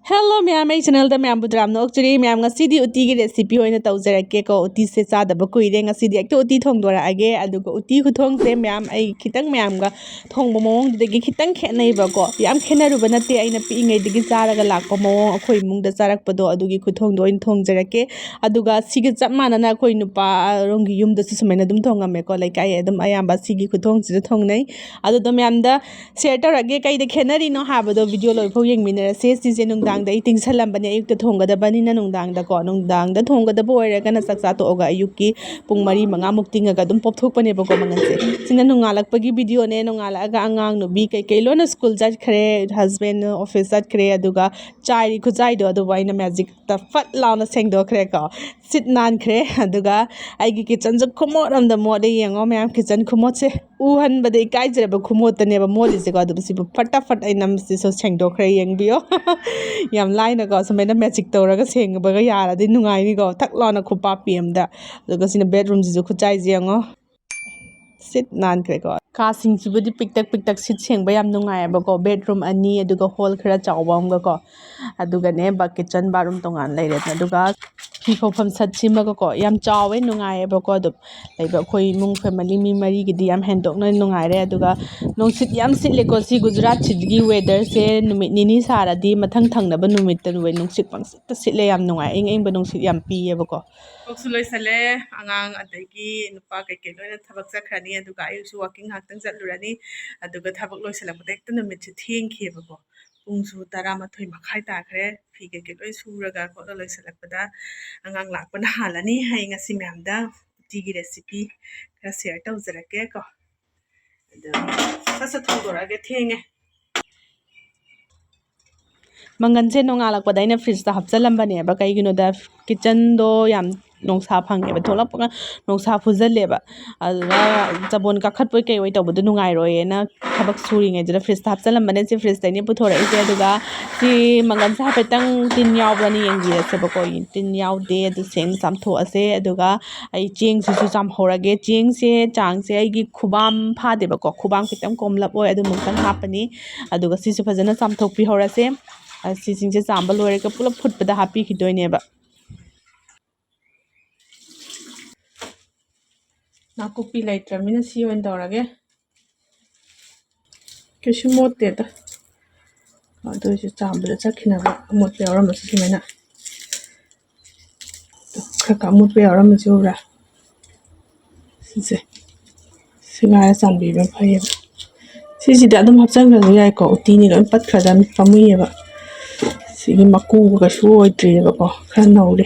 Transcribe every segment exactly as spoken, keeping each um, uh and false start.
Hello ꯃꯌꯥꯝ, ꯑꯩ channelꯗ ꯃꯌꯥꯝꯕꯨ ꯇꯔꯥꯝꯅ ꯑꯣꯛꯆꯔꯤ꯫ ꯃꯌꯥꯝ, ꯉꯁꯤꯗꯤ ꯎꯇꯤꯒꯤ recipe ꯑꯣꯏꯅ ꯇꯧꯖꯔꯛꯀꯦꯀꯣ꯫ ꯎꯇꯤꯁꯦ ꯆꯥꯗꯕ ꯀꯨꯏꯔꯦ, ꯉꯁꯤꯗꯤ ꯍꯦꯛꯇ ꯎꯇꯤ ꯊꯣꯡꯗꯣꯔꯛꯑꯒꯦ꯫ ꯑꯗꯨꯒ ꯎꯇꯤ ꯈꯨꯊꯣꯡꯁꯦ ꯃꯌꯥꯝ, ꯑꯩ ꯈꯤꯇꯪ ꯃꯌꯥꯝꯒ ꯊꯣꯡꯕ ꯃꯑꯣꯡꯗꯨꯗꯒꯤ ꯈꯤꯇꯪ ꯈꯦꯠꯅꯩꯕꯀꯣ꯫ ꯌꯥꯝ ꯈꯦꯠꯅꯔꯨꯕ ꯅꯠꯇꯦ, ꯑꯩꯅ ꯄꯤꯛꯏꯉꯩꯗꯒꯤ ꯆꯥꯔꯒ ꯂꯥꯛꯄ ꯃꯑꯣꯡ, ꯑꯩꯈꯣꯏ ꯏꯃꯨꯡꯗ ꯆꯥꯔꯛꯄꯗꯣ, ꯑꯗꯨꯒꯤ ꯈꯨꯊꯣꯡꯗꯣ ꯑꯣꯏꯅ ꯊꯣꯡꯖꯔꯛꯀꯦ꯫ ꯑꯗꯨꯒ ꯁꯤꯒ ꯆꯞ ꯃꯥꯟꯅꯅ ꯑꯩꯈꯣꯏ ꯅꯨꯄꯥꯔꯣꯝꯒꯤ ꯌꯨꯝꯗꯁꯨ ꯁꯨꯃꯥꯏꯅ ꯑꯗꯨꯝ ꯊꯣꯡꯉꯝꯃꯦꯀꯣ꯫ ꯂꯩꯀꯥꯏ ꯑꯗꯨꯝ ꯑꯌꯥꯝꯕ ꯁꯤꯒꯤ ꯈꯨꯊꯣꯡꯁꯤꯗ ꯊꯣꯡꯅꯩ꯫ ꯑꯗꯨꯗꯣ ꯃꯌꯥꯝꯗ share ꯇꯧꯔꯛꯑꯒꯦ꯫ ꯀꯩꯗ ꯈꯦꯠꯅꯔꯤꯅꯣ ꯍꯥꯏꯕꯗꯣ video ꯂꯣꯏꯐꯥꯎ ꯌꯦꯡꯃꯤꯟꯅꯔꯁꯦ꯫ ꯁꯤꯁꯦ ꯅꯨꯡꯗꯥꯡꯗ ꯑꯩ ꯇꯤꯡꯁꯜꯂꯝꯕꯅꯦ, ꯑꯌꯨꯛꯇ ꯊꯣꯡꯒꯗꯕꯅꯤꯅ ꯅꯨꯡꯗꯥꯡꯗꯀꯣ꯫ ꯅꯨꯡꯗꯥꯡꯗ ꯊꯣꯡꯒꯗꯕ ꯑꯣꯏꯔꯒꯅ ꯆꯥꯛ ꯆꯥ ꯇꯣꯛꯑꯒ ꯑꯌꯨꯛꯀꯤ ꯄꯨꯡ ꯃꯔꯤ ꯃꯉꯥꯃꯨꯛ ꯇꯤꯡꯉꯒ ꯑꯗꯨꯝ ꯄꯣꯞꯊꯣꯛꯄꯅꯦꯕꯀꯣ ꯃꯪꯒꯟꯁꯦ꯫ ꯁꯤꯅ ꯅꯣꯡꯉꯥꯜꯂꯛꯄꯒꯤ videoꯅꯦ꯫ ꯅꯣꯡꯉꯥꯜꯂꯛꯑꯒ ꯑꯉꯥꯡ ꯅꯨꯕꯤ ꯀꯩꯀꯩ ꯂꯣꯏꯅ school ꯆꯠꯈ꯭ꯔꯦ, husband office ꯆꯠꯈ꯭ꯔꯦ꯫ ꯑꯗꯨꯒ ꯆꯥꯏꯔꯤ ꯈꯨꯆꯥꯏꯗꯣ ꯑꯗꯨꯕꯨ ꯑꯩꯅ magicꯇ ꯐꯠ ꯂꯥꯎꯅ ꯁꯦꯡꯗꯣꯛꯈ꯭ꯔꯦꯀꯣ꯫ ꯁꯤꯠ ꯅꯥꯟꯈ꯭ꯔꯦ꯫ ꯑꯗꯨꯒ ꯑꯩꯒꯤ kitchenꯁꯨ ꯈꯨꯃꯣꯠ ꯑꯝꯗ ꯃꯣꯠꯂꯦ꯫ ꯌꯦꯡꯉꯣ ꯃꯌꯥꯝ, kitchen ꯈꯨꯃꯣꯠꯁꯦ꯫ ꯎꯍꯟꯕꯗ ꯏꯀꯥꯏꯖꯔꯕ ꯈꯨꯃꯣꯠꯇꯅꯦꯕ ꯃꯣꯠꯂꯤꯁꯦꯀꯣ꯫ ꯑꯗꯨꯕꯨ ꯁꯤꯕꯨ ꯐꯇꯥꯐꯠ ꯑꯩ ꯅꯝꯁꯤꯁꯨ ꯁꯦꯡꯗꯣꯛꯈ꯭ꯔꯦ, ꯌꯦꯡꯕꯤꯌꯣ꯫ ꯌꯥꯝ ꯂꯥꯏꯅꯀꯣ ꯁꯨꯃꯥꯏꯅ magic ꯇꯧꯔꯒ ꯁꯦꯡꯕꯒ ꯌꯥꯔꯗꯤ ꯅꯨꯡꯉꯥꯏꯅꯤꯀꯣ꯫ ꯊꯛ ꯂꯥꯎꯅ ꯈꯨꯄꯥ ꯄꯤ ꯑꯝꯗ꯫ ꯑꯗꯨꯒ ꯁꯤꯅ bedroomꯁꯤꯁꯨ ꯈꯨꯆꯥꯏꯁꯦ ꯌꯦꯡꯉꯣ꯫ ꯁꯤꯠ ꯅꯥꯟꯈ꯭ꯔꯦꯀꯣ꯫ ꯀꯥꯁꯤꯡꯁꯤꯕꯨꯗꯤ ꯄꯤꯛꯇꯛ ꯄꯤꯛꯇꯛ ꯁꯤꯠ ꯁꯦꯡꯕ ꯌꯥꯝ ꯅꯨꯡꯉꯥꯏꯌꯦꯕꯀꯣ꯫ Bedroom ꯑꯅꯤ, ꯑꯗꯨꯒ hall ꯈꯔ ꯆꯥꯎꯕ ꯑꯃꯒꯀꯣ꯫ ꯑꯗꯨꯒꯅꯦ ꯕ-, kitchen bathroom ꯇꯣꯉꯥꯟꯅ ꯂꯩꯔꯦꯗꯅ꯫ ꯑꯗꯨꯒ ꯐꯤ ꯐꯧꯐꯝ ꯁꯠꯁꯤꯃꯒꯀꯣ꯫ ꯌꯥꯝ ꯆꯥꯎꯋꯦ, ꯅꯨꯡꯉꯥꯏꯌꯦꯕꯀꯣ꯫ ꯑꯗꯨꯝ ꯂꯩꯕ ꯑꯩꯈꯣꯏ ꯏꯃꯨꯡ family ꯃꯤ ꯃꯔꯤꯒꯤꯗꯤ ꯌꯥꯝ ꯍꯦꯟꯗꯣꯛꯅ ꯅꯨꯡꯉꯥꯏꯔꯦ꯫ ꯑꯗꯨꯒ ꯅꯨꯡꯁꯤꯠ ꯌꯥꯝ ꯁꯤꯠꯂꯦꯀꯣ꯫ ꯁꯤ ꯒꯨꯖꯔꯥꯠꯁꯤꯒꯤ weatherꯁꯦ ꯅꯨꯃꯤꯠ ꯅꯤꯅꯤ ꯁꯥꯔꯗꯤ ꯃꯊꯪ ꯊꯪꯅꯕ ꯅꯨꯃꯤꯠꯇ ꯅꯨꯡꯁꯤꯠ ꯄꯪꯁꯤꯠꯇ ꯁꯤꯠꯂꯦ꯫ ꯌꯥꯝ ꯅꯨꯡꯉꯥꯏ, ꯏꯪ ꯏꯪꯕ ꯅꯨꯡꯁꯤꯠ ꯌꯥꯝ ꯄꯤꯌꯦꯕꯀꯣ꯫ ꯊꯕꯛꯁꯨ ꯂꯣꯏꯁꯜꯂꯦ꯫ ꯑꯉꯥꯡ ꯑꯗꯒꯤ ꯅꯨꯄꯥ ꯀꯩꯀꯩ ꯂꯣꯏꯅ ꯊꯕꯛ ꯆꯠꯈ꯭ꯔꯅꯤ꯫ ꯑꯗꯨꯒ ꯑꯩꯁꯨ walking ꯉꯥꯏꯍꯥꯛꯇꯪ ꯆꯠꯂꯨꯔꯅꯤ꯫ ꯑꯗꯨꯒ ꯊꯕꯛ ꯂꯣꯏꯁꯤꯜꯂꯛꯄꯗ ꯍꯦꯛꯇ ꯅꯨꯃꯤꯠꯁꯦ ꯊꯦꯡꯈꯤꯑꯕꯀꯣ꯫ ꯄꯨꯡꯁꯨ ꯇꯔꯥꯃꯥꯊꯣꯏ ꯃꯈꯥꯏ ꯇꯥꯈ꯭ꯔꯦ꯫ ꯐꯤ ꯀꯩꯀꯩ ꯂꯣꯏ ꯁꯨꯔꯒ ꯈꯣꯠꯂ ꯂꯣꯏꯁꯤꯜꯂꯛꯄꯗ ꯑꯉꯥꯡ ꯂꯥꯛꯄꯅ ꯍꯥꯜꯂꯅꯤ꯫ ꯑꯩ ꯉꯁꯤ ꯃꯌꯥꯝꯗ ꯎꯇꯤꯒꯤ recipe ꯈꯔ share ꯇꯧꯖꯔꯛꯀꯦ ꯀꯣ꯫ ꯑꯗꯨ ꯁꯠ ꯁꯠ ꯊꯣꯡꯗꯣꯔꯛꯑꯒꯦ, ꯊꯦꯡꯉꯦ꯫ ꯃꯪꯒꯟꯁꯦ ꯅꯣꯡꯉꯥꯜꯂꯛꯄꯗ ꯑꯩꯅ fridgeꯇ ꯍꯥꯞꯆꯜꯂꯝꯕꯅꯦꯕ꯫ ꯀꯩꯒꯤꯅꯣꯗ kitchenꯗꯣ ꯌꯥꯝ ꯅꯨꯡꯁꯥ ꯐꯪꯉꯦꯕ, ꯊꯣꯛꯂꯛꯄꯒ ꯅꯨꯡꯁꯥ ꯐꯨꯖꯜꯂꯦꯕ꯫ ꯑꯗꯨꯅ ꯆꯕꯣꯟ ꯀꯥꯈꯠꯄꯣꯏ ꯀꯩꯑꯣꯏ ꯇꯧꯕꯗꯣ ꯅꯨꯡꯉꯥꯏꯔꯣꯏꯌꯦꯅ ꯊꯕꯛ ꯁꯨꯔꯤꯉꯩꯗꯨꯗ fridgeꯇ ꯍꯥꯞꯆꯜꯂꯝꯕꯅꯦ꯫ ꯁꯤ fridgeꯇꯩꯅꯦ ꯄꯨꯊꯣꯔꯛꯏꯁꯦ꯫ ꯑꯗꯨꯒ ꯁꯤ ꯃꯪꯒꯟꯁꯦ ꯍꯥꯏꯐꯦꯠꯇꯪ ꯇꯤꯟ ꯌꯥꯎꯕ꯭ꯔꯅ ꯌꯦꯡꯕꯤꯔꯁꯦꯕꯀꯣ꯫ ꯇꯤꯟ ꯌꯥꯎꯗꯦ, ꯑꯗꯨ ꯁꯦꯡꯅ ꯆꯥꯝꯊꯣꯛꯑꯁꯦ꯫ ꯑꯗꯨꯒ ꯑꯩ ꯆꯦꯡꯁꯤꯁꯨ ꯆꯥꯝꯍꯧꯔꯒꯦ꯫ ꯆꯦꯡꯁꯦ ꯆꯥꯡꯁꯦ ꯑꯩꯒꯤ ꯈꯨꯕꯥꯝ ꯐꯥꯗꯦꯕꯀꯣ, ꯈꯨꯕꯥꯝ ꯈꯤꯇꯪ ꯀꯣꯝꯂꯞ ꯑꯣꯏ, ꯑꯗꯨꯃꯨꯛꯇꯪ ꯍꯥꯞꯄꯅꯤ꯫ ꯑꯗꯨꯒ ꯁꯤꯁꯨ ꯐꯖꯅ ꯆꯥꯝꯊꯣꯛꯄꯤꯍꯧꯔꯁꯦ꯫ ꯑꯁꯤꯁꯤꯡꯁꯦ ꯆꯥꯝꯕ ꯂꯣꯏꯔꯒ ꯄꯨꯂꯞ ꯐꯨꯠꯄꯗ ꯍꯥꯞꯄꯤꯈꯤꯗꯣꯏꯅꯦꯕ꯫ ꯅꯥꯀꯨꯞꯄꯤ ꯂꯩꯇ꯭ꯔꯕꯅꯤꯅ ꯁꯤ ꯑꯣꯏꯅ ꯇꯧꯔꯒꯦ꯫ ꯀꯩꯁꯨ ꯃꯣꯠꯇꯦꯗ꯫ ꯑꯗꯨ ꯑꯣꯏꯁꯨ ꯆꯥꯝꯕꯗ ꯆꯠꯈꯤꯅꯕ ꯑꯃꯣꯠꯄ ꯌꯥꯎꯔꯝꯕꯁꯨ ꯁꯨꯃꯥꯏꯅ꯫ ꯈꯔ ꯈꯔ ꯑꯃꯣꯠꯄ ꯌꯥꯎꯔꯝꯕꯁꯨ ꯎꯕ꯭ꯔꯥ? ꯁꯤꯁꯦ꯫ ꯁꯤ ꯉꯥꯏꯔ ꯆꯥꯝꯕꯤꯕꯅ ꯐꯩꯌꯦꯕ꯫ ꯁꯤꯁꯤꯗꯤ ꯑꯗꯨꯝ ꯍꯥꯞꯆꯤꯟꯈ꯭ꯔꯁꯨ ꯌꯥꯏꯀꯣ꯫ ꯎꯇꯤꯅꯤ ꯂꯣꯏ ꯄꯠꯈ꯭ꯔꯗꯕꯅꯤ, ꯄꯥꯝꯃꯨꯏꯌꯦꯕ꯫ ꯁꯤꯒꯤ ꯃꯀꯨꯒ ꯀꯩꯁꯨ ꯑꯣꯏꯗ꯭ꯔꯤꯑꯕꯀꯣ꯫ ꯈꯔ ꯅꯧꯔꯤ꯫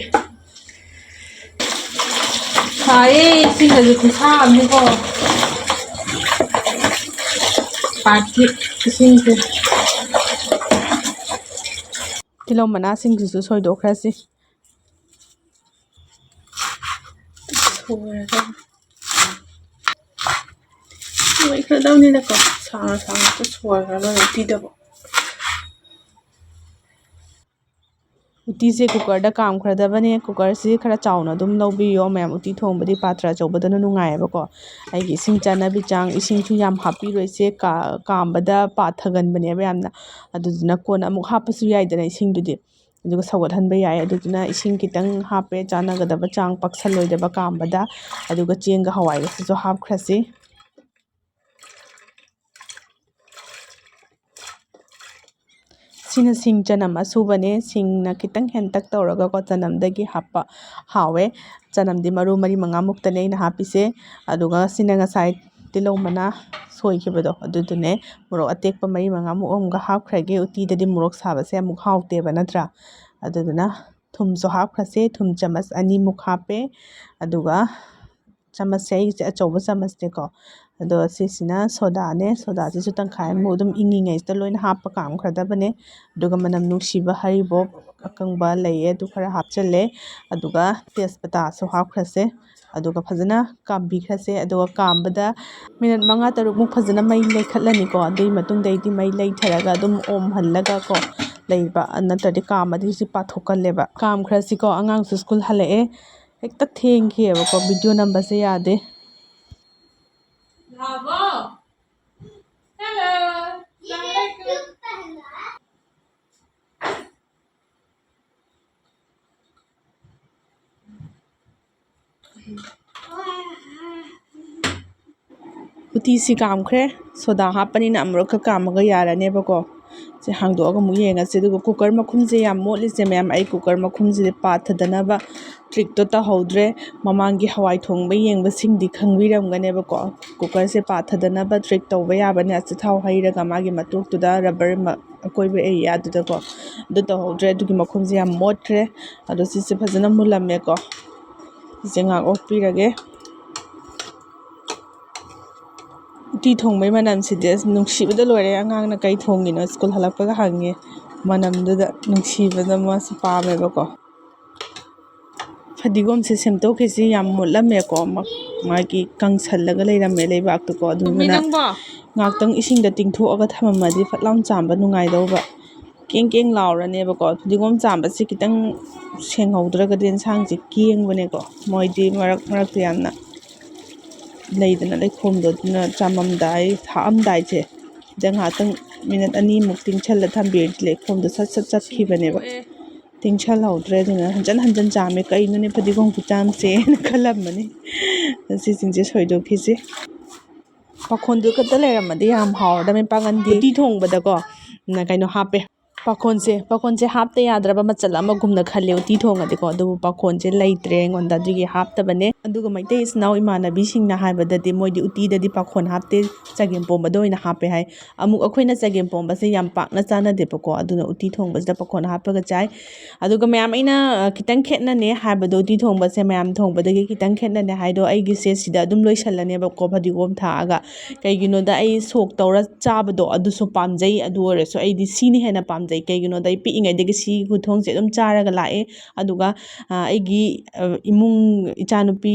ꯁꯥꯏꯌꯦ, ꯏꯁꯤꯡꯒꯁꯦ ꯈꯨꯠꯁꯥ ꯑꯃꯅꯤꯀꯣ꯫ ꯄꯥꯠꯀꯤ ꯏꯁꯤꯡꯁꯦ꯫ ꯇꯤꯜꯍꯧ ꯃꯅꯥꯁꯤꯡꯁꯤꯁꯨ ꯁꯣꯏꯗꯣꯛꯈ꯭ꯔꯁꯤ꯫ ꯁꯣꯏꯔꯒ ꯂꯣꯏꯈ꯭ꯔꯗꯕꯅꯤꯅꯀꯣ, ꯁꯥꯡꯅ ꯁꯥꯡꯅ ꯁꯣꯏꯈ꯭ꯔꯒ ꯎꯇꯤꯗꯕꯨ꯫ ꯎꯇꯤꯁꯦ ꯀꯨꯀꯔꯗ ꯀꯥꯝꯈ꯭ꯔꯗꯕꯅꯦ꯫ ꯀꯨꯀꯔꯁꯤ ꯈꯔ ꯆꯥꯎꯅ ꯑꯗꯨꯝ ꯂꯧꯕꯤꯌꯣ ꯃꯌꯥꯝ꯫ ꯎꯇꯤ ꯊꯣꯡꯕꯗꯤ ꯄꯥꯇ꯭ꯔ ꯑꯆꯧꯕꯗꯅ ꯅꯨꯡꯉꯥꯏꯌꯦꯕꯀꯣ꯫ ꯑꯩꯒꯤ ꯏꯁꯤꯡ ꯆꯥꯟꯅꯕꯤ ꯆꯥꯡ, ꯏꯁꯤꯡꯁꯨ ꯌꯥꯝ ꯍꯥꯞꯄꯤꯔꯣꯏꯁꯦ, ꯀꯥ-, ꯀꯥꯝꯕꯗ ꯄꯥꯊꯒꯟꯕꯅꯦꯕ ꯌꯥꯝꯅ꯫ ꯑꯗꯨꯗꯨꯅ ꯀꯣꯟꯅ ꯑꯃꯨꯛ ꯍꯥꯞꯄꯁꯨ ꯌꯥꯏꯗꯅ ꯏꯁꯤꯡꯗꯨꯗꯤ꯫ ꯑꯗꯨꯒ ꯁꯧꯒꯠꯍꯟꯕ ꯌꯥꯏ꯫ ꯑꯗꯨꯗꯨꯅ ꯏꯁꯤꯡ ꯈꯤꯇꯪ ꯍꯥꯞꯄꯦ, ꯆꯥꯟꯅꯒꯗꯕ ꯆꯥꯡ, ꯄꯛꯁꯜꯂꯣꯏꯗꯕ ꯀꯥꯝꯕꯗ꯫ ꯑꯗꯨꯒ ꯆꯦꯡꯒ ꯍꯋꯥꯏꯒꯁꯤꯁꯨ ꯍꯥꯞꯈ꯭ꯔꯁꯤ꯫ ꯁꯤꯅ ꯁꯤꯡ ꯆꯅꯝ ꯑꯁꯨꯕꯅꯦ꯫ ꯁꯤꯡꯅ ꯈꯤꯇꯪ ꯍꯦꯟꯇꯛ ꯇꯧꯔꯒꯀꯣ, ꯆꯅꯝꯗꯒꯤ ꯍꯥꯞꯄ ꯍꯥꯎꯋꯦ꯫ ꯆꯅꯝꯗꯤ ꯃꯔꯨ ꯃꯔꯤ ꯃꯉꯥꯃꯨꯛꯇꯅꯦ ꯑꯩꯅ ꯍꯥꯞꯄꯤꯁꯦ꯫ ꯑꯗꯨꯒ ꯁꯤꯅ ꯉꯁꯥꯏ ꯇꯤꯜꯍꯧ ꯃꯅꯥ ꯁꯣꯏꯈꯤꯕꯗꯣ ꯑꯗꯨꯗꯨꯅꯦ꯫ ꯃꯣꯔꯣꯛ ꯑꯇꯦꯛꯄ ꯃꯔꯤ ꯃꯉꯥꯃꯨꯛ ꯑꯃꯒ ꯍꯥꯞꯈ꯭ꯔꯒꯦ꯫ ꯎꯇꯤꯗꯗꯤ ꯃꯣꯔꯣꯛ ꯁꯥꯕꯁꯦ ꯑꯃꯨꯛ ꯍꯥꯎꯇꯦꯕ ꯅꯠꯇ꯭ꯔꯥ? ꯑꯗꯨꯗꯨꯅ ꯊꯨꯝꯁꯨ ꯍꯥꯞꯈ꯭ꯔꯁꯦ꯫ ꯊꯨꯝ ꯆꯥꯃꯁ ꯑꯅꯤꯃꯨꯛ ꯍꯥꯞꯄꯦ꯫ ꯑꯗꯨꯒ ꯆꯥꯃꯁꯁꯦ ꯑꯩꯒꯤꯁꯦ ꯑꯆꯧꯕ ꯆꯥꯃꯁꯅꯦꯀꯣ꯫ ꯑꯗꯣ ꯁꯤꯁꯤꯅ ꯁꯣꯗꯥꯅꯦ꯫ ꯁꯣꯗꯥꯁꯤꯁꯨ ꯇꯪꯈꯥꯏꯃꯨꯛ ꯑꯗꯨꯝ ꯏꯪꯉꯤꯉꯩꯁꯤꯗ ꯂꯣꯏꯅ ꯍꯥꯞꯄ ꯀꯥꯝꯈ꯭ꯔꯗꯕꯅꯦ꯫ ꯑꯗꯨꯒ ꯃꯅꯝ ꯅꯨꯡꯁꯤꯕ ꯍꯔꯤꯕꯣꯞ ꯑꯀꯪꯕ ꯂꯩꯌꯦ, ꯑꯗꯨ ꯈꯔ ꯍꯥꯞꯆꯜꯂꯦ꯫ ꯑꯗꯨꯒ ꯇꯦꯖꯄꯇꯥꯁꯨ ꯍꯥꯞꯈ꯭ꯔꯁꯦ꯫ ꯑꯗꯨꯒ ꯐꯖꯅ ꯀꯥꯝꯕꯤꯈ꯭ꯔꯁꯦ꯫ ꯑꯗꯨꯒ ꯀꯥꯝꯕꯗ ꯃꯤꯅꯠ ꯃꯉꯥ ꯇꯔꯨꯛꯃꯨꯛ ꯐꯖꯅ ꯃꯩ ꯂꯩꯈꯠꯂꯅꯤꯀꯣ꯫ ꯑꯗꯨꯒꯤ ꯃꯇꯨꯡꯗꯩꯗꯤ ꯃꯩ ꯂꯩꯊꯔꯒ ꯑꯗꯨꯝ ꯑꯣꯝꯍꯜꯂꯒ ꯀꯣ ꯂꯩꯕ, ꯅꯠꯇ꯭ꯔꯗꯤ ꯀꯥꯝꯃꯗꯤ ꯁꯤ ꯄꯥꯊꯣꯛꯀꯜꯂꯦꯕ꯫ ꯀꯥꯝꯈ꯭ꯔꯁꯤꯀꯣ, ꯑꯉꯥꯡꯁꯨ ꯁ꯭ꯀꯨꯜ ꯍꯜꯂꯛꯑꯦ꯫ ꯍꯦꯛꯇ ꯊꯦꯡꯈꯤꯑꯕꯀꯣ, ꯚꯤꯗꯤꯑꯣ ꯅꯝꯕꯁꯦ ꯌꯥꯗꯦ꯫ ꯂꯥꯛꯑꯕꯣ? Hello. ꯎꯇꯤꯁꯤ ꯀꯥꯝꯈ꯭ꯔꯦ꯫ ꯁꯣꯗꯥ ꯍꯥꯞꯄꯅꯤꯅ ꯑꯃꯨꯔꯛꯀ ꯀꯥꯝꯃꯒ ꯌꯥꯔꯅꯦꯕꯀꯣ꯫ ꯁꯦ ꯍꯥꯡꯗꯣꯛꯑꯒ ꯑꯃꯨꯛ ꯌꯦꯡꯉꯁꯦ꯫ ꯑꯗꯨꯒ ꯀꯨꯀꯔ ꯃꯈꯨꯝꯁꯦ ꯌꯥꯝ ꯃꯣꯠꯂꯤꯁꯦ ꯃꯌꯥꯝ, ꯑꯩ ꯀꯨꯀꯔ ꯃꯈꯨꯝꯁꯤꯗꯤ ꯄꯥꯊꯗꯅꯕ ꯇ꯭ꯔꯤꯛꯇꯣ ꯇꯧꯍꯧꯗ꯭ꯔꯦ꯫ ꯃꯃꯥꯡꯒꯤ ꯍꯋꯥꯏ ꯊꯣꯡꯕ ꯌꯦꯡꯕꯁꯤꯡꯗꯤ ꯈꯪꯕꯤꯔꯝꯒꯅꯦꯕꯀꯣ꯫ ꯀꯨꯀꯔꯁꯦ ꯄꯥꯊꯗꯅꯕ ꯇ꯭ꯔꯤꯛ ꯇꯧꯕ ꯌꯥꯕꯅꯦ꯫ ꯑꯆꯥꯊꯥꯎ ꯍꯩꯔꯒ ꯃꯥꯒꯤ ꯃꯇꯣꯛꯇꯨꯗ ꯔꯕꯔ ꯃ-, ꯑꯀꯣꯏꯕ ꯑꯦꯔꯤꯌꯥꯗꯨꯗꯀꯣ꯫ ꯑꯗꯨ ꯇꯧꯍꯧꯗ꯭ꯔꯦ꯫ ꯑꯗꯨꯒꯤ ꯃꯈꯨꯝꯁꯦ ꯌꯥꯝ ꯃꯣꯠꯈ꯭ꯔꯦ꯫ ꯑꯗꯣ ꯁꯤꯁꯦ ꯐꯖꯅ ꯃꯨꯜꯂꯝꯃꯦꯀꯣ꯫ ꯁꯤꯁꯦ ꯉꯥꯏꯍꯥꯛ ꯑꯣꯠꯄꯤꯔꯒꯦ꯫ ꯎꯇꯤ ꯊꯣꯡꯕꯩ ꯃꯅꯝꯁꯤꯗꯤ ꯑꯁ ꯅꯨꯡꯁꯤꯕꯗ ꯂꯣꯏꯔꯦ꯫ ꯑꯉꯥꯡꯅ "ꯀꯩ ꯊꯣꯡꯉꯤꯅꯣ?" ꯁ꯭ꯀꯨꯜ ꯍꯜꯂꯛꯄꯒ ꯍꯪꯉꯦ꯫ ꯃꯅꯝꯗꯨꯗ ꯅꯨꯡꯁꯤꯕꯗ ꯃꯥꯁꯨ ꯄꯥꯝꯃꯦꯕꯀꯣ꯫ ꯐꯗꯤꯒꯣꯝꯁꯦ ꯁꯦꯝꯗꯣꯛꯈꯤꯁꯤ꯫ ꯌꯥꯝ ꯃꯨꯠꯂꯝꯃꯦꯀꯣ꯫ ꯃ-, ꯃꯥꯒꯤ ꯀꯪꯁꯜꯂꯒ ꯂꯩꯔꯝꯃꯦ ꯂꯩꯕꯥꯛꯇꯨꯀꯣ꯫ ꯑꯗꯨꯗꯨꯅ ꯅꯪꯕꯣ? ꯉꯥꯛꯇꯪ ꯏꯁꯤꯡꯗ ꯇꯤꯡꯊꯣꯛꯑꯒ ꯊꯝꯃꯝꯃꯗꯤ ꯐꯠ ꯂꯥꯎꯅ ꯆꯥꯝꯕ ꯅꯨꯡꯉꯥꯏꯗꯧꯕ꯫ ꯀꯦꯡ ꯀꯦꯡ ꯂꯥꯎꯔꯅꯦꯕꯀꯣ꯫ ꯐꯗꯤꯒꯣꯝ ꯆꯥꯝꯕꯁꯦ ꯈꯤꯇꯪ ꯁꯦꯡꯍꯧꯗ꯭ꯔꯒꯗꯤ ꯏꯟꯁꯥꯡꯁꯦ ꯀꯦꯡꯕꯅꯦꯀꯣ꯫ ꯃꯣꯏꯗꯤ ꯃꯔꯛ ꯃꯔꯛꯇ ꯌꯥꯝꯅ ꯂꯩꯗꯅ ꯂꯩꯈꯣꯝꯗꯣ, ꯑꯗꯨꯅ ꯆꯥꯝꯃꯝꯗꯥꯏ, ꯊꯥꯛꯑꯝꯗꯥꯏꯁꯦ ꯁꯤꯗ ꯉꯥꯏꯍꯥꯛꯇꯪ ꯃꯤꯅꯠ ꯑꯅꯤꯃꯨꯛ ꯇꯤꯡꯁꯜꯂ ꯊꯝꯕꯤꯔꯗꯤ ꯂꯩꯈꯣꯝꯗꯣ ꯁꯠ ꯁꯠ ꯆꯠꯈꯤꯕꯅꯦꯕ꯫ ꯇꯤꯡꯁꯜꯍꯧꯗ꯭ꯔꯦ꯫ ꯑꯗꯨꯅ ꯍꯟꯖꯟ ꯍꯟꯖꯟ ꯆꯥꯝꯃꯦ꯫ "ꯀꯩꯅꯣꯅꯦ ꯐꯗꯤꯒꯣꯝ ꯈꯨꯆꯥꯝꯁꯦꯅ" ꯈꯜꯂꯝꯃꯅꯤ꯫ ꯁꯤꯁꯤꯡꯁꯦ ꯁꯣꯏꯗꯣꯛꯈꯤꯁꯤ꯫ ꯄꯥꯈꯣꯟꯗꯨ ꯈꯛꯇ ꯂꯩꯔꯝꯃꯗꯤ ꯌꯥꯝ ꯍꯥꯎꯔꯗꯕꯅꯤ꯫ ꯄꯥꯡꯒꯟꯗꯤ ꯎꯇꯤ ꯊꯣꯡꯕꯗꯀꯣ, ꯎꯝ, ꯀꯩꯅꯣ ꯍꯥꯞꯄꯦ꯫ ꯄꯥꯈꯣꯟꯁꯦ, ꯄꯥꯈꯣꯟꯁꯦ ꯍꯥꯞꯇ ꯌꯥꯗ꯭ꯔꯕ ꯃꯆꯜ ꯑꯃꯒꯨꯝꯅ ꯈꯜꯂꯦ ꯎꯇꯤ ꯊꯣꯡꯉꯗꯤꯀꯣ꯫ ꯑꯗꯨꯕꯨ ꯄꯥꯈꯣꯟꯁꯦ ꯂꯩꯇ꯭ꯔꯦ ꯑꯩꯉꯣꯟꯗ, ꯑꯗꯨꯒꯤ ꯍꯥꯞꯇꯕꯅꯦ꯫ ꯑꯗꯨꯒ ꯃꯩꯇꯩ ꯏꯆꯤꯟ ꯏꯅꯥꯎ ꯏꯃꯥꯟꯅꯕꯤꯁꯤꯡꯅ ꯍꯥꯏꯕꯗꯗꯤ ꯃꯣꯏꯗꯤ ꯎꯇꯤꯗꯗꯤ ꯄꯥꯈꯣꯟ ꯍꯥꯞꯇꯦ, ꯆꯒꯦꯝ ꯄꯣꯝꯕꯗ ꯑꯣꯏꯅ ꯍꯥꯞꯄꯦ ꯍꯥꯏ꯫ ꯑꯃꯨꯛ ꯑꯩꯈꯣꯏꯅ ꯆꯒꯦꯝ ꯄꯣꯝꯕꯁꯦ ꯌꯥꯝ ꯄꯥꯛꯅ ꯆꯥꯅꯗꯦꯕꯀꯣ, ꯑꯗꯨꯅ ꯎꯇꯤ ꯊꯣꯡꯕꯁꯤꯗ ꯄꯥꯈꯣꯟ ꯍꯥꯞꯄꯒ ꯆꯥꯏ꯫ ꯑꯗꯨꯒ ꯃꯌꯥꯝ ꯑꯩꯅ, ꯑ, ꯈꯤꯇꯪ ꯈꯦꯠꯅꯅꯦ ꯍꯥꯏꯕꯗꯣ, ꯎꯇꯤ ꯊꯣꯡꯕꯁꯦ ꯃꯌꯥꯝ ꯊꯣꯡꯕꯗꯒꯤ ꯈꯤꯇꯪ ꯈꯦꯠꯅꯅꯦ ꯍꯥꯏꯗꯣ, ꯑꯩꯒꯤꯁꯦ ꯁꯤꯗ ꯑꯗꯨꯝ ꯂꯣꯏꯁꯜꯂꯅꯦꯕꯀꯣ ꯐꯗꯤꯒꯣꯝ ꯊꯥꯛꯑꯒ꯫ ꯀꯩꯒꯤꯅꯣꯗ, ꯑꯩ ꯁꯣꯛ ꯇꯧꯔ ꯆꯥꯕꯗꯣ ꯑꯗꯨꯁꯨ ꯄꯥꯝꯖꯩ꯫ ꯑꯗꯨ ꯑꯣꯏꯔꯁꯨ ꯑꯩꯗꯤ ꯁꯤꯅ ꯍꯦꯟꯅ ꯄꯥꯝꯖꯩ꯫ ꯀꯩꯒꯤꯅꯣꯗ, ꯑꯩ ꯄꯤꯛꯏꯉꯩꯗꯒꯤ ꯁꯤꯒꯤ ꯈꯨꯊꯣꯡꯁꯦ ꯑꯗꯨꯝ ꯆꯥꯔꯒ ꯂꯥꯛꯑꯦ꯫ ꯑꯗꯨꯒ, ꯑ, ꯑꯩꯒꯤ, ꯑ, ꯏꯃꯨꯡ, ꯏꯆꯥꯅꯨꯄꯤ,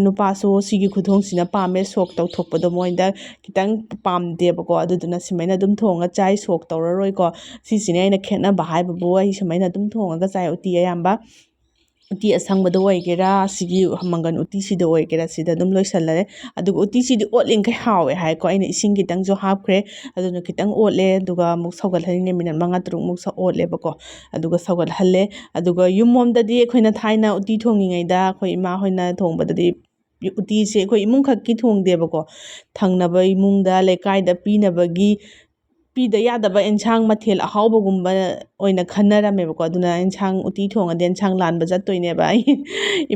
ꯅꯨꯄꯥꯁꯨ ꯁꯤꯒꯤ ꯈꯨꯊꯣꯡꯁꯤꯅ ꯄꯥꯝꯃꯦ꯫ ꯁꯣꯛ ꯇꯧꯊꯣꯛꯄꯗꯣ ꯃꯣꯏꯗ ꯈꯤꯇꯪ ꯄꯥꯝꯗꯦꯕꯀꯣ꯫ ꯑꯗꯨꯗꯨꯅ ꯁꯨꯃꯥꯏꯅ ꯑꯗꯨꯝ ꯊꯣꯡꯉ ꯆꯥꯏ, ꯁꯣꯛ ꯇꯧꯔꯔꯣꯏꯀꯣ꯫ ꯁꯤꯁꯤꯅꯦ ꯑꯩꯅ ꯈꯦꯠꯅꯕ ꯍꯥꯏꯕꯕꯨ, ꯑꯩ ꯁꯨꯃꯥꯏꯅ ꯑꯗꯨꯝ ꯊꯣꯡꯉꯒ ꯆꯥꯏ ꯎꯇꯤ ꯑꯌꯥꯝꯕ꯫ ꯎꯇꯤ ꯑꯁꯪꯕꯗ ꯑꯣꯏꯒꯦꯔꯥ, ꯁꯤꯒꯤ ꯃꯪꯒꯟ ꯎꯇꯤꯁꯤꯗ ꯑꯣꯏꯒꯦꯔꯥ, ꯁꯤꯗ ꯑꯗꯨꯝ ꯂꯣꯏꯁꯜꯂꯦ꯫ ꯑꯗꯨꯒ ꯎꯇꯤꯁꯤꯗꯤ ꯑꯣꯠꯂꯤꯈꯩ ꯍꯥꯎꯋꯦ ꯍꯥꯏꯀꯣ꯫ ꯑꯩꯅ ꯏꯁꯤꯡ ꯈꯤꯇꯪꯁꯨ ꯍꯥꯞꯈ꯭ꯔꯦ, ꯑꯗꯨꯅ ꯈꯤꯇꯪ ꯑꯣꯠꯂꯦ, ꯑꯗꯨꯒ ꯑꯃꯨꯛ ꯁꯧꯒꯠꯍꯜꯂꯤꯅꯦ, ꯃꯤꯅꯠ ꯃꯉꯥ ꯇꯔꯨꯛꯃꯨꯛ ꯁ-, ꯑꯣꯠꯂꯦꯕꯀꯣ꯫ ꯑꯗꯨꯒ ꯁꯧꯒꯠꯍꯜꯂꯦ꯫ ꯑꯗꯨꯒ ꯌꯨꯝꯂꯣꯝꯗꯗꯤ ꯑꯩꯈꯣꯏꯅ ꯊꯥꯏꯅ ꯎꯇꯤ ꯊꯣꯡꯉꯤꯉꯩꯗ ꯑꯩꯈꯣꯏ ꯏꯃꯥ ꯍꯣꯏꯅ ꯊꯣꯡꯕꯗꯗꯤ ꯎꯇꯤꯁꯦ ꯑꯩꯈꯣꯏ ꯏꯃꯨꯡ ꯈꯛꯀꯤ ꯊꯣꯡꯗꯦꯕꯀꯣ, ꯊꯪꯅꯕ ꯏꯃꯨꯡꯗ, ꯂꯩꯀꯥꯏꯗ ꯄꯤꯅꯕꯒꯤ, ꯄꯤꯗ ꯌꯥꯗꯕ ꯑꯦꯟꯁꯥꯡ ꯃꯊꯦꯜ ꯑꯍꯥꯎꯕꯒꯨꯝꯕ ꯑꯣꯏꯅ ꯈꯟꯅꯔꯝꯃꯦꯕꯀꯣ꯫ ꯑꯗꯨꯅ ꯑꯦꯟꯁꯥꯡ ꯎꯇꯤ ꯊꯣꯡꯉꯗꯤ ꯑꯦꯟꯁꯥꯡ ꯂꯥꯟꯕ ꯆꯠꯇꯣꯏꯅꯦꯕ꯫ ꯑꯩ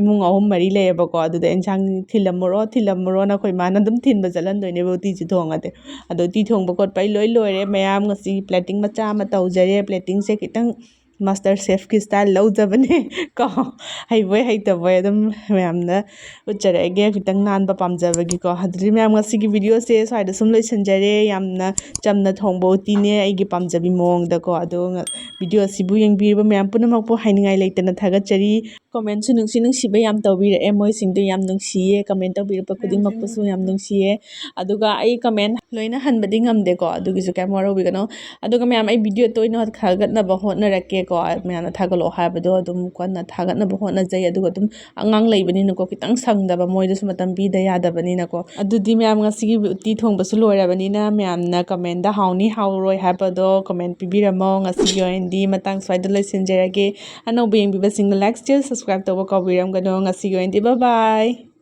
ꯏꯃꯨꯡ ꯑꯍꯨꯝ ꯃꯔꯤ ꯂꯩꯌꯦꯕꯀꯣ꯫ ꯑꯗꯨꯗ ꯑꯦꯟꯁꯥꯡ ꯊꯤꯜꯂꯝꯃꯨꯔꯣ, ꯊꯤꯜꯂꯝꯃꯨꯔꯣꯅ ꯑꯩꯈꯣꯏ ꯃꯥꯅ ꯑꯗꯨꯝ ꯊꯤꯟꯕ ꯆꯠꯍꯟꯗꯣꯏꯅꯦꯕ ꯎꯇꯤꯁꯦ ꯊꯣꯡꯉꯗꯤ꯫ ꯑꯗꯣ ꯎꯇꯤ ꯊꯣꯡꯕ ꯈꯣꯠꯄ ꯑꯩ ꯂꯣꯏ ꯂꯣꯏꯔꯦ꯫ ꯃꯌꯥꯝ ꯉꯁꯤ ꯄ꯭ꯂꯦꯇꯤꯡ ꯃꯆꯥ ꯑꯃ ꯇꯧꯖꯔꯦ꯫ ꯄ꯭ꯂꯦꯇꯤꯡꯁꯦ ꯈꯤꯇꯪ ꯃꯥꯁꯇꯔ ꯁꯦꯐꯀꯤ ꯁ꯭ꯇꯥꯏꯜ ꯂꯧꯖꯕꯅꯦ ꯀꯣ꯫ ꯍꯩꯕꯣꯏ ꯍꯩꯇꯕꯣꯏ ꯑꯗꯨꯝ ꯃꯌꯥꯝꯅ ꯎꯠꯆꯔꯛꯑꯒꯦ, ꯈꯤꯇꯪ ꯅꯥꯟꯕ ꯄꯥꯝꯖꯕꯒꯤꯀꯣ꯫ ꯑꯗꯨꯗꯤ ꯃꯌꯥꯝ, ꯉꯁꯤꯒꯤ ꯚꯤꯗꯤꯑꯣꯁꯦ ꯁ꯭ꯋꯥꯏꯗ ꯁꯨꯝ ꯂꯣꯏꯁꯤꯟꯖꯔꯦ꯫ ꯌꯥꯝꯅ ꯆꯝꯅ ꯊꯣꯡꯕ ꯎꯇꯤꯅꯦ, ꯑꯩꯒꯤ ꯄꯥꯝꯖꯕꯤ ꯃꯑꯣꯡꯗꯀꯣ꯫ ꯑꯗꯣ ꯉ-, ꯚꯤꯗꯤꯑꯣ ꯑꯁꯤꯕꯨ ꯌꯦꯡꯕꯤꯔꯤꯕ ꯃꯌꯥꯝ ꯄꯨꯝꯅꯃꯛꯄꯨ ꯍꯥꯏꯅꯤꯡꯉꯥꯏ ꯂꯩꯇꯅ ꯊꯥꯒꯠꯆꯔꯤ꯫ ꯀꯣꯃꯦꯟꯁꯨ ꯅꯨꯡꯁꯤ ꯅꯨꯡꯁꯤꯕ ꯌꯥꯝ ꯇꯧꯕꯤꯔꯛꯑꯦ, ꯃꯣꯏꯁꯤꯡꯗꯣ ꯌꯥꯝ ꯅꯨꯡꯁꯤꯌꯦ꯫ ꯀꯃꯦꯟ ꯇꯧꯕꯤꯔꯛꯄ ꯈꯨꯗꯤꯡꯃꯛꯄꯨꯁꯨ ꯌꯥꯝ ꯅꯨꯡꯁꯤꯌꯦ꯫ ꯑꯗꯨꯒ ꯑꯩ ꯀꯃꯦꯟ ꯂꯣꯏꯅ ꯍꯟꯕꯗꯤ ꯉꯝꯗꯦꯀꯣ, ꯑꯗꯨꯒꯤꯁꯨ ꯀꯌꯥꯝ ꯋꯥꯔꯧꯕꯤꯒꯅꯣ꯫ ꯑꯗꯨꯒ ꯃꯌꯥꯝ, ꯑꯩ ꯚꯤꯗꯤꯑꯣ ꯇꯣꯏꯅ ꯊꯥꯒꯠꯅꯕ ꯍꯣꯠꯅꯔꯛꯀꯦꯀꯣ꯫ ꯃꯌꯥꯝꯅ ꯊꯥꯒꯠꯂꯛꯑꯣ ꯍꯥꯏꯕꯗꯣ ꯑꯗꯨꯝ ꯀꯟꯅ ꯊꯥꯒꯠꯅꯕ ꯍꯣꯠꯅꯖꯩ꯫ ꯑꯗꯨꯒ ꯑꯗꯨꯝ ꯑꯉꯥꯡ ꯂꯩꯕꯅꯤꯅꯀꯣ, ꯈꯤꯇꯪ ꯁꯪꯗꯕ, ꯃꯣꯏꯗꯁꯨ ꯃꯇꯝ ꯄꯤꯗ ꯌꯥꯗꯕꯅꯤꯅꯀꯣ꯫ ꯑꯗꯨꯗꯤ ꯃꯌꯥꯝ, ꯉꯁꯤꯒꯤ ꯎꯇꯤ ꯊꯣꯡꯕꯁꯨ ꯂꯣꯏꯔꯕꯅꯤꯅ, ꯃꯌꯥꯝꯅ ꯀꯃꯦꯟꯗ ꯍꯥꯎꯅꯤ ꯍꯥꯎꯔꯣꯏ ꯍꯥꯏꯕꯗꯣ ꯀꯃꯦꯟ ꯄꯤꯕꯤꯔꯝꯃꯣ꯫ ꯉꯁꯤꯒꯤ ꯑꯣꯏꯅꯗꯤ ꯃꯇꯥꯡ ꯁ꯭ꯋꯥꯏꯗ ꯂꯣꯏꯁꯤꯟꯖꯔꯒꯦ꯫ ꯑꯅꯧꯕ ꯌꯦꯡꯕꯤꯕꯁꯤꯡꯅ like, share, subscribe ꯇꯧꯕ ꯀꯥꯎꯕꯤꯔꯝꯒꯅꯣ꯫ ꯉꯁꯤꯒꯤ ꯑꯣꯏꯅꯗꯤ bye bye꯫